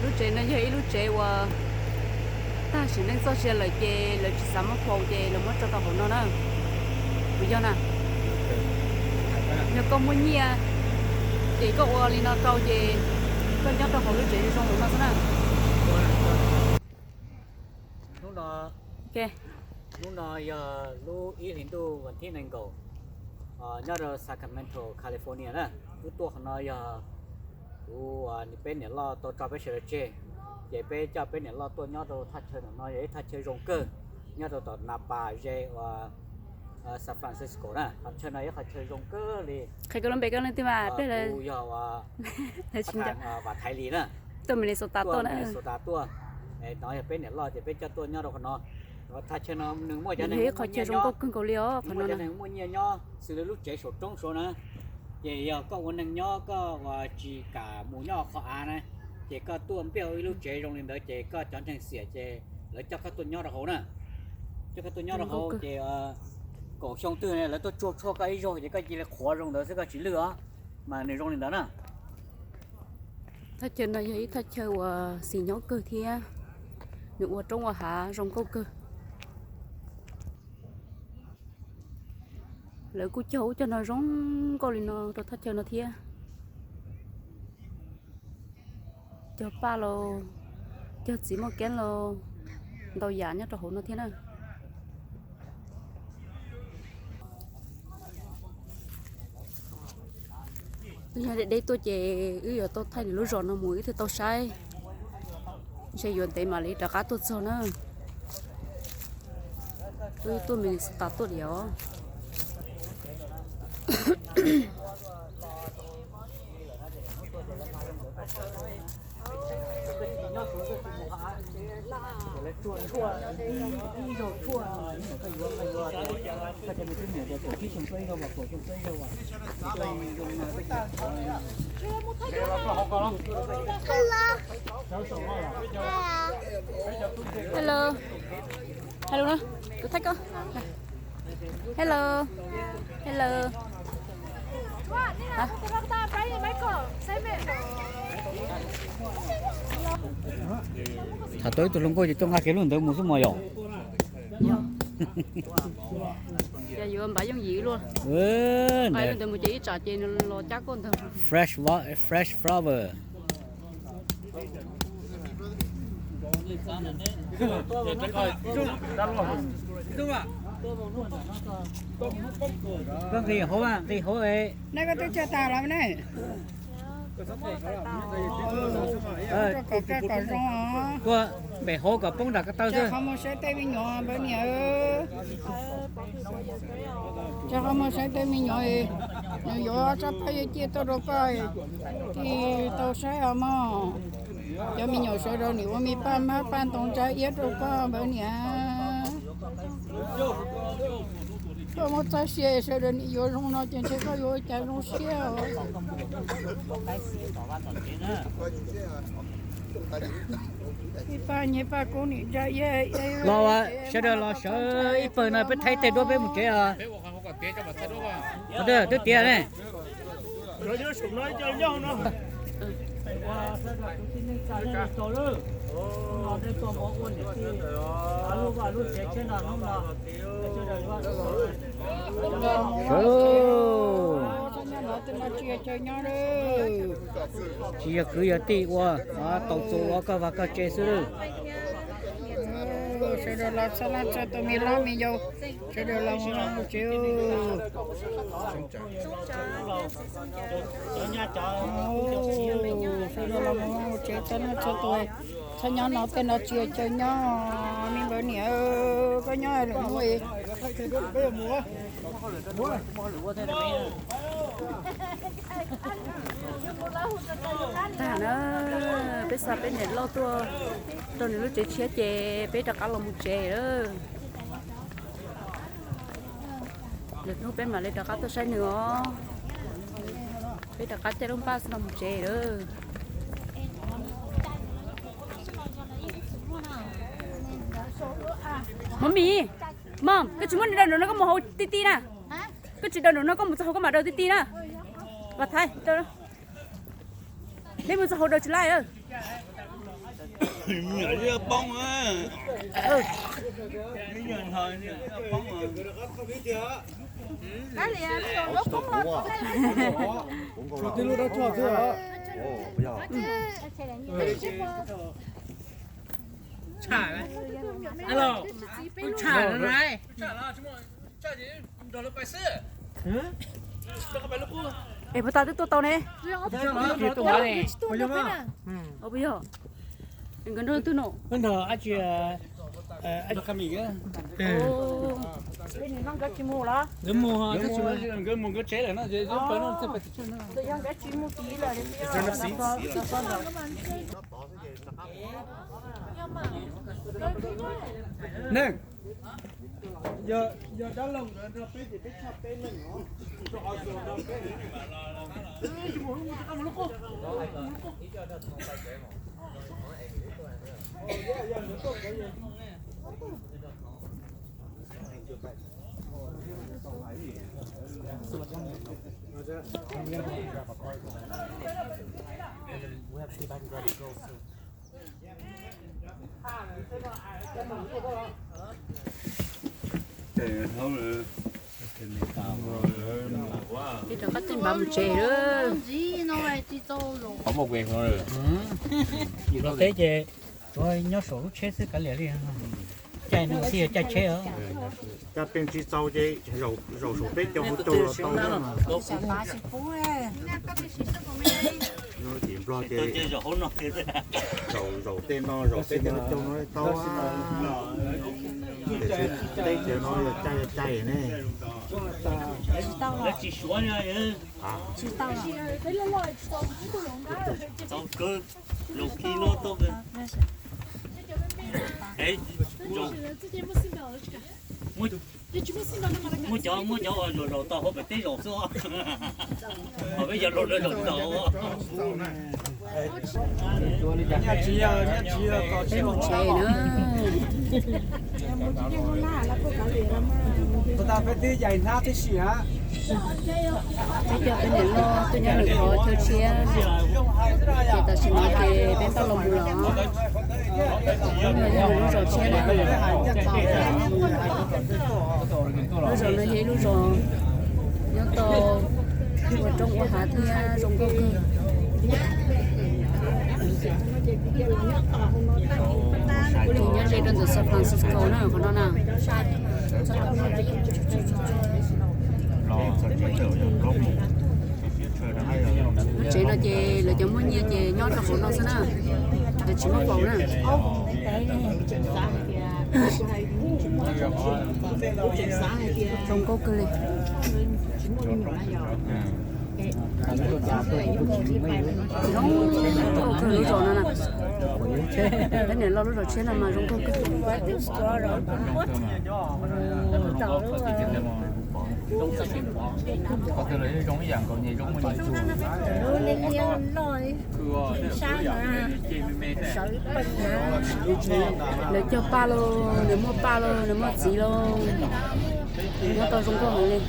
Lub tsev no yog ib lub tsev uas tag sim neej txoj sia lawm ces lawv tsis xav muab faus ces lawv muab tso rau hauv no na. Kuv yog na, yog koj muaj nyiaj ces koj ua li no rau ces koj nyob rau hauv lub tsev zoo zoo no xwb na. Hnub no, hnub no yog lub ib hlis ntuj vas thib nees nkaum, nyob rau Sacramento, California na. Wb tuaj qhov no yog kuv, peb niam loj tau tso peb sawv daws tseg, ces peb coj peb niam loj tuaj nyob rau thaj chaw no, yog ib thaj chaw zoo kawg nyob rau tom Napa ze uas San Francisco na. Qhov chaw no yog qhov chaw zoo kawg li. Qhia koj lub npe koj leej twg mas. Kuv yog Vam Thaiv Lis na. Tuaj Minnesota tuaj na. Minnesota tuaj. No yog peb niam loj ces peb coj tuaj nyob rau qhov no. Thaj chaw no nws muaj cov neeg zoo nkauj kawg nkaus li os. Qhov no neeg muaj nyiaj nyob xws li lub tsev saum roob saud na. Ces yog koj ua neeg nyob koj uas tsis kam mus nyob qhov av na, ces koj tuaj npiaj ua ib lub tsev zoo li ntawd ces koj cov neeg xiam ces lawv coj koj tuaj nyob rau hauv na. Coj koj tuaj nyob rau hauv ces kaum xyoo twg lawv tuaj tsuag tshuaj koj ib zaug ces koj cia li qhuav zoo ntawd xwb, koj tsis lwj os. Mas nws zoo li ntawd na. Thaj chaw no yog ib thaj chaw uas xis nyob kawg thiab nws ua roob ua hav zoo nkauj kawg. Lawv kuj cog ub cog no zoo nkauj li no rau thaj chaw no thiab. Cog paj los, cog txiv moj keeb los, ntau yam nyob rau hauv no thiab na. Wb nyob deb deb tuaj ces wb yuav tau thaij nws lub zos no mus wb thiaj tau saib. Ntshe yuav ntev mam li rov qab tuaj txog na. Wb tuaj Minnesota tuaj li os. Hello. Hello. Hello na. Kuv thaij koj. Hello. Hello. Tham tau ib tug hluas nkauj ces tuaj nqa kiag lub ntawd mus xwb mos yom. Ces yuav npav yooj yim luaj. Nqa lub ntawd mus ces ib tsam ces nws los cab koj ntag. Fresh wa-, fresh flower. Koj nqis hauv, nqis hauv. Neb koj twb tsa tas los ne. Kom kom zoo. Tuaj pem hauv kom poob nram ko taw xwb. Qhov muag saib tej me nyuam npawg niam. Tsa qhov muag saib tej me nyuam, nws yuav tsab paj yuav ciaj tuaj rau koj, tig tau saib os mog. Cov me nyuam sawv daws nim ua me paj hmab paj ntoo ntsa iab rau koj npawg niam. Koj muaj txoj sia sawv daws nim yuav zoo no ces ntshe koj yuav ua cas zoo siab os. Ib paj nyiaj paj kub nim ntsa iab. Los sawv daws los sawv ib pawg no peb thaij tej duab peb mus tsev os. Twb tiav ne. Tsis yog kwv yog tij ua, tau txu ua koj vaj koj tsev xwb lawm. Sawv daws los txhaj leej txhaj tus me hlob me yau, sawv daws los mus ua tsev. Sawv daws los mus ua tsev txhaj leej txhaj tus. Txhob nyob no tej no tsis yog chaw nyob, me npawg niam, koj nyob lwm hnub. Tag na, peb xa peb niam loj tuaj rau nws lub tsev tshiab ces peb rov qab los mus tsev lawm. Lwm hnub peb mam li rov qab tuaj saib nws os. Peb rov qab caij lub npaj xwb los mus tsev lawm. Mami, mom, koj tsis muab daws nraum no koj mus hauv ti ti na. Koj tsis daws nraum no koj mus txog hauv koj mam daws ti ti na. Vam Thaiv, peb mus txog hauv daws tsis laij. Niam liab poob, niam liab poob. Tib lub dab tsog xwb. Tsham, alo, tsham no na. Es puas tas twb tua tau ne? Puas yog? Nkawd nrog twg no? Nkawd tsis mus los? Nkawd mus, nkawd mus nkawd tsev lawm no. Yog nkawd tsis mus tid lawm. Yog dab laug nkawd nrog peb ces peb tshaj peb leej os. Peb rov qab tej npav mus tsev lawm. Qhov muaj kuv los teb ces tsuav nyob saum lub tsheb xwb kav liam li. Caij no thiaj caij tsheb os. Caj pes tsis txaus ces zaum saum peb cov hauv caug los tau. Ces Nplog ces zaum tej no zaum tej no caug no tau. Tiam sis teb chaws no yog caij yog caij ne. Tsis tau. Tsis tau. Zaum khi no tau. Muab cov, muab cov uas zaum zaum tau hauv pem teb zaum xwb. Ho peb yog los lawv zaum tau. Peb mus tsev na. Peb twb yaim hnab tib si. Peb coj peb niam loj tuaj nyob nws qhov chaw tshiab, ces tam sim no ces peb npaj los mus los. Lub no yog nws lub zos tshiab na. Lub zos no yog ib lub zos nyob tau ua roob ua hav thiab zoo nkauj kawg. Kuv nyob ze rau ntawm San Francisco na qhov no na. Lub tsev no ces lawv cov muaj nyiaj ces nyob rau hauv no xwb na, lawv tsis muaj faus na. Zoo nkauj kawg li. Zoo nkauj kawg lub zos no na. Peb niam loj lub zos tshiab no mas zoo nkauj kawg. Lawv cog paj lauj, lawv muaj paj lauj, lawv muaj txiv lauj. Nyob tau zoo nkauj heev li.